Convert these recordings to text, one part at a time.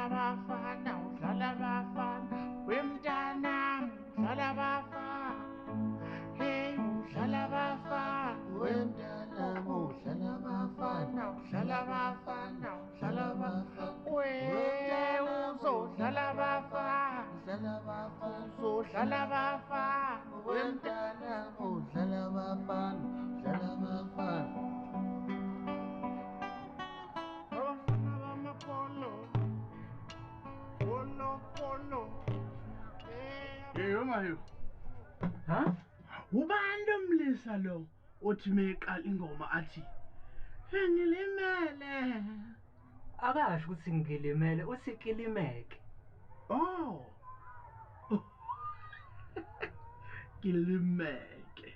Udlala abafana, udlala abafana, wemntanami udlala abafana. Hey, udlala abafana, Wemntanami udlala abafana, udlala abafana, udlala abafana. We uzodlala abafana, udlala abafana, uzodlala abafana, wemntanami udlala abafana, udlala abafana. Abafana bamapolo, polo polo. Hey, Mahewu. Ha? Ubani lo mlisa lo othi meqala ingoma athi ngilimele? Akasho ukuthi ngilimele, uthi kilimeke. Oh. Kilimeke.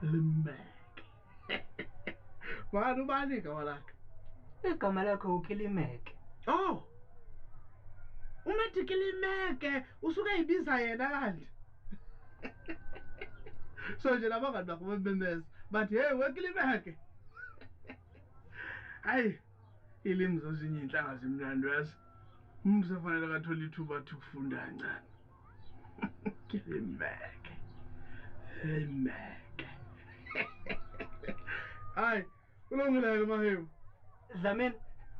Limeke. Mani ubani igama lakhe? Igama lakhe uKilimeke. Oh. Umethi Kilimeke usuke eyibiza yena kanje. So nje labangani bakho bememeza bathi hey weKilimeke. Hayi, ilimi zezinye inhlanga zimnandi yazi. Umuntu sefanele kathole ithuba athi ukufunda kancane. Kilimeke. Limeke. Hayi, kulungile ke Mahewu. Dlamini,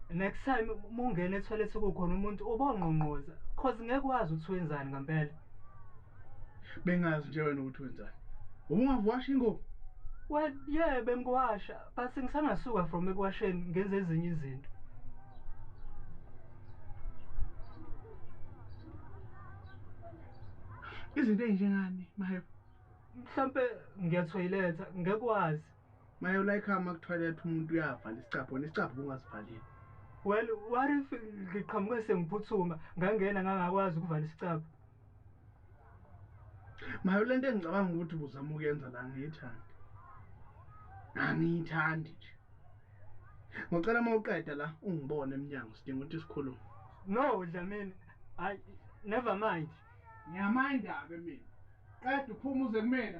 next time mungena etoilet kukhona umuntu ubongqongqoza, cause ngeke wazi ukuthi wenzani ngempela. Bengazi nje wena ukuthi wenzani. Ubungavuwasha ingubo? Well, yeah, bengiwasha, but ngisangasuka from ekuwasheni ngenze ezinye izinto. Izinto ezinjengani, Mahewu? Mhlambe ngiyathoyiletha, ngeke wazi. Mahewu, like ama ku-toilet umuntu uyavala isicabha, wena isicabha ungasivaleli. Well, what if ngiqhamuke sengiphuthuma, ngangena ngangakwazi ukuvala isicabha? Mahewu, lento engicabanga ukuthi ubuzama ukuyenza la angiyithandi. Angiyithandi nje. Ngicela uma uqeda la ungibone eminyango, sidinga ukuthi sikhulume. No, Dlamini, I never mind. Ngiyaminda ke mina. Qeda uphume uze kumina.